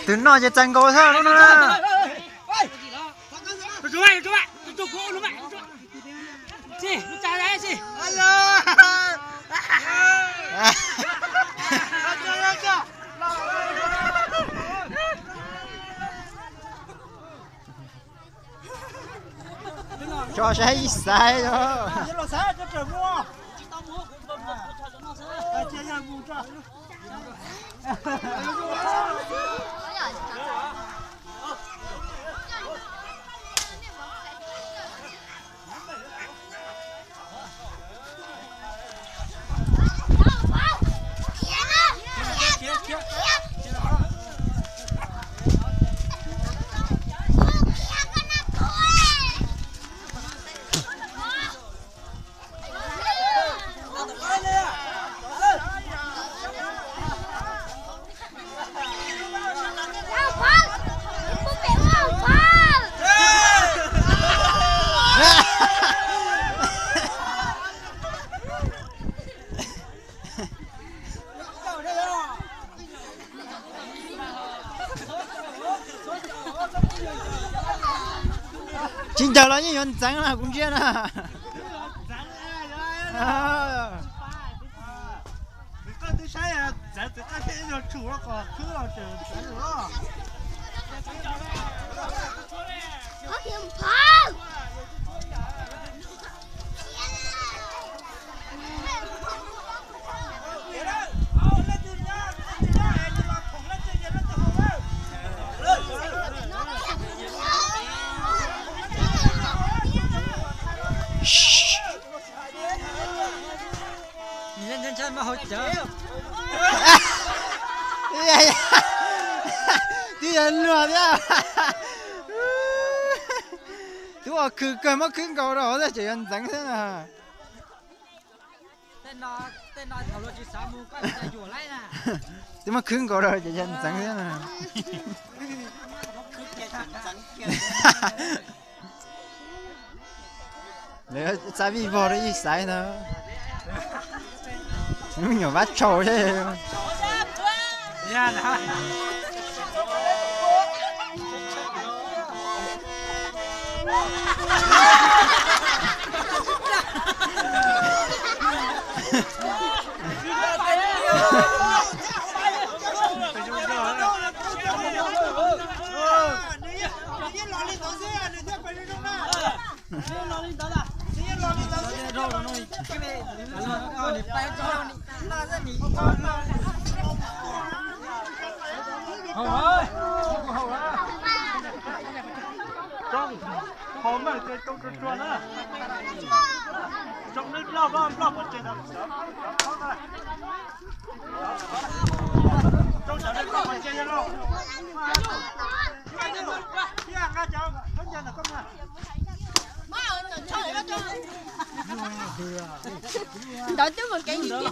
Tus noj ces txais nkaus thawj lub no na. Tso saib ib xaiv os. Tsis ncaws los yeej yuav ntxeev na kuv ntsia na. Twb yog luag thiab. Twb ua khwv kawg muab khwb nkaus rau hauv thiab ces yuav ntxeev thiab na. Twb muab khwb nkaus rau ces yuav ntxeev thiab na. Lawv txav vij vog rau ib xaiv ntag. Lub nyuam vab tshau thiab. Hau meej ces tsoo tsuag tsuag na. Tsoo neb loj nploj pov tseg no. Tsoo cov neb loj pov tseg no. Ntawd twb mus kev ntawd.